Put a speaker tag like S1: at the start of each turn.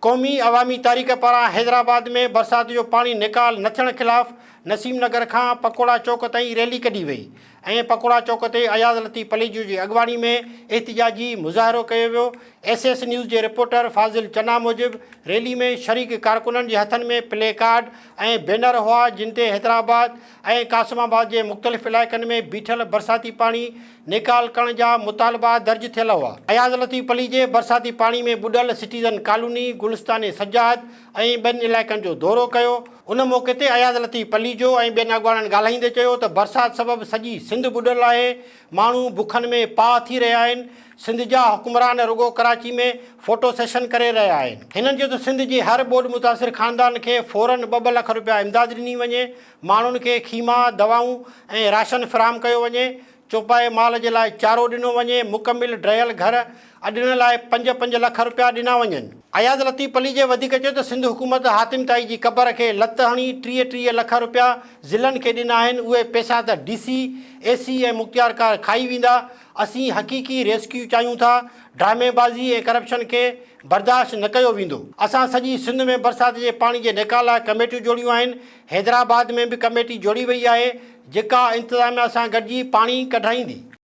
S1: قومي عوامي تحريڪ پاران حيدرآباد ۾ برسات جو پاڻي نيڪال نه ٿيڻ خلاف نسيم نگر کان پڪوڙا چوڪ تائين ريلي ڪڍي وئي ۽ پڪوڙا چوڪ تي اياز لطيف پليجو جي اڳواڻي ۾ احتجاجي مظاهرو ڪيو ويو. ايس ايس نيوز جي رپورٽر فاضل چنا موجب ريلي ۾ شريڪ ڪارڪنن جي هٿن ۾ پلي ڪارڊ ۽ بينر هئا جن تي حيدرآباد ۽ قاسم آباد جي مختلف علائقن ۾ بيٺل برساتي پاڻي نيڪال ڪرڻ جا مطالبا درج ٿيل هئا. اياز لطيف پليجي برساتي پاڻي ۾ ٻڏل سٽيزن ڪالوني، گلستان سجاد ۽ ٻين علائقن جو دورو ڪيو. ان موقعي تي اياز لطيف پليجو ۽ ٻين اڳواڻن ڳالهائيندي چيو ته برسات سبب سڄي سنڌ ٻڏل آهي، ماڻهو بکن ۾ پاهه ٿي رهيا آهن، سنڌ جا حڪمران رڳو ڪراچي ۾ فوٽو سيشن ڪري رهيا آهن. هنن چيو ته سنڌ جي هر ٻوڏ متاثر خاندان کي فورن ٻه ٻه لک رپيا امداد ڏني وڃي، ماڻهن کي خيما، دوائون ۽ راشن فراهم ڪيو وڃي، چوپائي مال جي لاء چارو ڏنو وڃي، مڪمل ڊهيل گهر اڏڻ لاء پنج پنج لک رپيا ڏنا وڃن. اياز لطيف پليجي وڌيڪ چيو ته سنڌ حڪومت حاتم طائي جي قبر کي لت هڻي 30 ٽيهه لک رپيا ضلعن کي ڏنا آهن، اهي پئسا ته ڊي سي، اي سي ۽ مختيارڪار کائي ويندا، اسين حقيقي ريسڪيو چاهيون ٿا، ڊرامي بازي ۽ ڪرپشن کي برداشت نه ڪيو ويندو. اسان سڄي سنڌ ۾ برسات جي پاڻي جي نيڪال لاء ڪميٽيون جوڙيون آهن، حيدرآباد ۾ به ڪميٽي جوڙي وئي آهي، جيڪا انتظاميا سان گڏجي پاڻي ڪڍرائيندي.